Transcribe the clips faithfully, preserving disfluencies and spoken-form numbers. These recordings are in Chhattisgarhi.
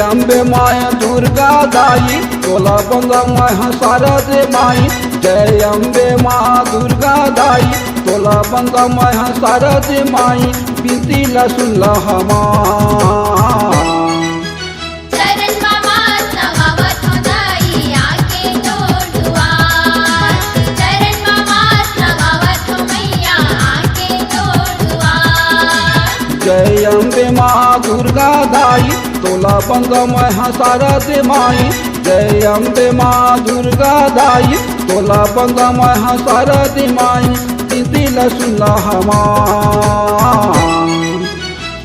अम्बे माय दुर्गा दाई, तोला बंदा मैं ह शारदे माई। जय अम्बे माँ दुर्गा दाई, तोला बंदा मैं ह शारदे माई। बिनती ला सुन ला हमार। चरण म माथ नवावत हो दाई, आके तोर दुआर। चरण म माथ नवावत हो मैया, आके तोर दुआर। जय अम्बे माँ दुर्गा दाई, तोला बंदा मैं ह शारदे माई। जय अम्बे माँ दुर्गा दाई, तोला बंदा मैं ह शारदे माई। बिनती ला सुन ला हमार।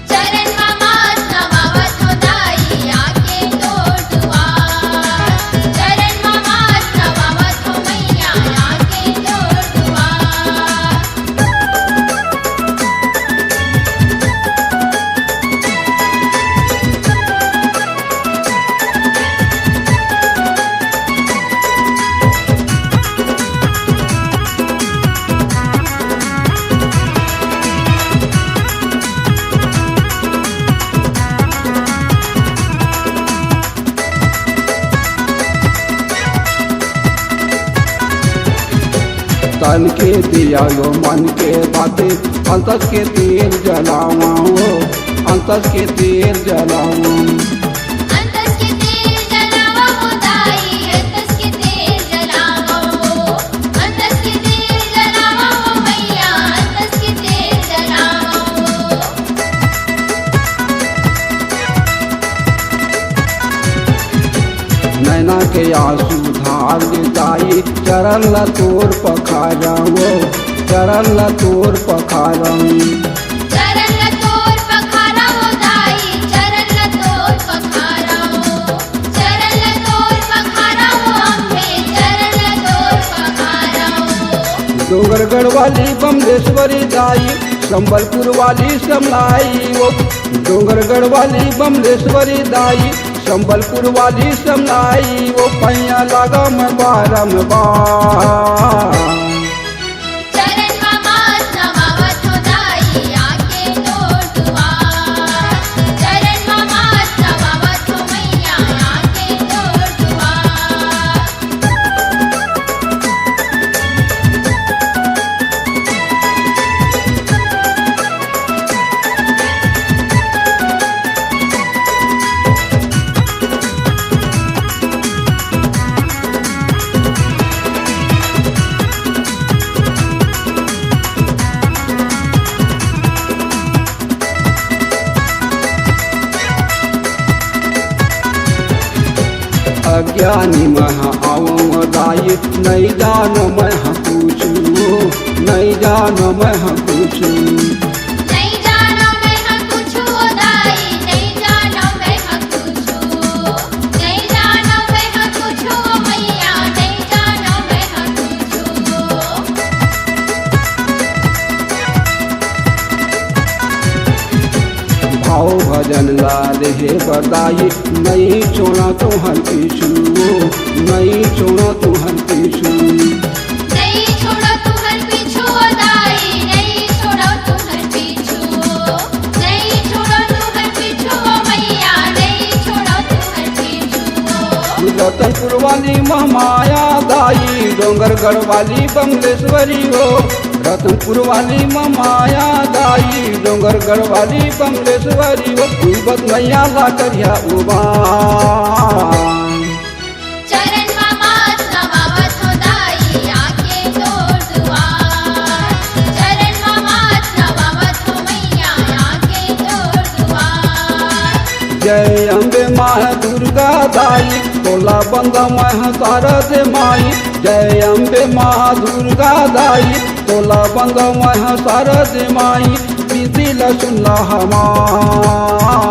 चरण म माथ नवावत हो दाई, आके तोर दुआर। चरण म माथ नवावत हो मैया, आके तोर दुआर। तन के दिया यो मन के बाते, अंतस के तेल जलावा हो, अंतस के तेल जलावा। अंतस के तेल जलावा हो दाई, अंतस के तेल जलावा हो, अंतस के तेल जलावा हो मैया, अंतस के तेल जलावा हो। नैना के आंसू धार ले दाई, चरण ला तोर पखारव, चरण ला तोर पखारव। चरण ला तोर पखारव दाई, चरण ला तोर पखारव। चरण ला तोर पखारव अम्बे, चरण ला तोर पखारव। डोंगरगढ़ वाली बमलेश्वरी दाई, संबलपुर वाली समलाई वो। डोंगरगढ़ वाली बमलेश्वरी दाई, संबलपुर वाली समलाई वो। पैया लागम बारंबार। चरण म माथ नवावत हो दाई, आके तोर दुआर। चरण म माथ नवावत हो मैया, आके तोर दुआर। अज्ञानी मैं ह आवं दाई, नइ जानो मैं ह कुछु, नइ जानो मैं ह कुछु। नइ जानो मैं ह कुछु ओ दाई, नइ जानो मैं ह कुछु। नइ जानो मैं ह कुछु ओ मैया, नइ जानो मैं ह कुछु। भाव भजन ला देहे बर दाई, नइ छोड़ा तुहर पीछू, नइ छोड़ा तुहर पीछू। नइ छोड़ा तुहर पीछू ओ दाई, नइ छोड़ा तुहर पीछू। नइ छोड़ा तुहर पीछू ओ मैया, नइ छोड़ा तुहर पीछू। रतनपुर वाली महमाया दाई, डोंगरगढ़ वाली बमलेश्वरी हो। रतनपुर वाली महमाया दाई, डोंगरगढ़ वाली बमलेश्वरी हो। डूबत मैया ला करिया उबार। चरण म माथ नवावत हो दाई, आके तोर दुआर। चरण म माथ नवावत हो मैया, आके तोर दुआर। जय अम्बे माँ दुर्गा दाई, तोला बंदा मैं ह शारदे माई। जय अम्बे माँ दुर्गा दाई, तोला बंदा मैं ह शारदे माई। बिनती ला सुन ला हमार।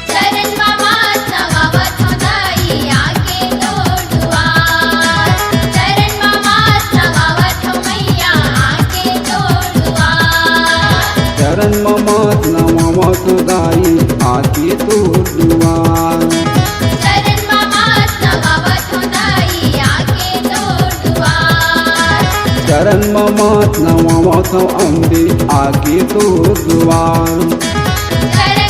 चरण म माथ नवावत हो दाई, आके तोर दुआर। चरण म माथ नवावत हो मैया, आके तोर दुआर। चरण म माथ नवावत हो दाई, आके तोर दुआर। चरण म माथ नवावत हो दाई, आके तोर दुआर। चरण म माथ नवावत हो अम्बे, आके तोर दुआर। चरण